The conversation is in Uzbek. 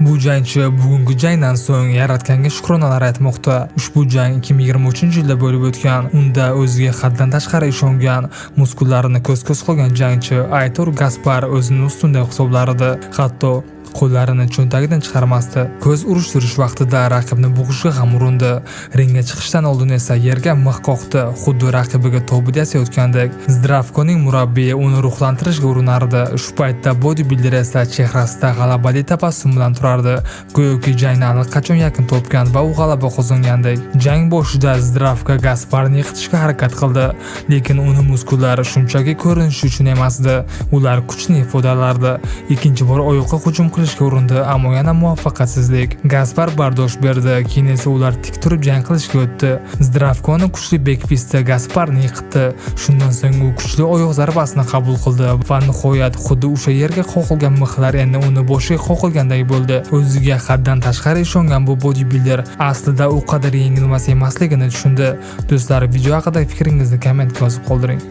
Bu jangchi bugungi jangdan so'ng Yaratganga shukronalar aytmoqda. Ushbu jang 2023-yilda bo'lib o'tgan. Unda o'ziga haddan tashqari ishongan, muskullarini ko'z-ko'z qilgan jangchi Aytor Gaspar o'zini ustun deb hisoblardi. Hatto qo'llarini cho'ntagidan chiqarmasdi. Ko'z urishtirish vaqtida raqibni bo'g'ishga ham urindi. Ringga chiqishdan oldin esa yerga mix qoqdi, xuddi raqibiga tobut yasayotgandek. Zdravkoning murabbiyi uni ruhlantirishga urinardi. Shu paytda bodybuilder esa chehrasida g'alabali tabassum bilan turardi. Go'yoki jangni allaqachon yakun topgan va u g'alaba qozongandek. Jang boshida Zdravka Gasparni yiqitishga harakat qildi, lekin uni muskullari shunchaki ko'rinishi uchun emasdi. Ular kuchni ifodalardi. Ikkinchi bor oyoqqa hujum qilishga urindi, ammo yana muvaffaqiyatsizlik. Gaspar bardosh berdi, keyin esa ular tik turib jang qilishga o'tdi. Zdravkoni kuchli bekfisti Gasparni yiqitdi. Shundan so'ng u kuchli oyoq zarbasini qabul qildi va nihoyat xuddi o'sha yerga qoqilgan mixlar endi uni boshiga qoqilganday bo'ldi. O'ziga haddan tashqari ishongan bu bodybuilder aslida u qadar yengilmas emasligini tushundi. Do'stlar, video haqidagi fikringizni kommentga yozib qoldiring.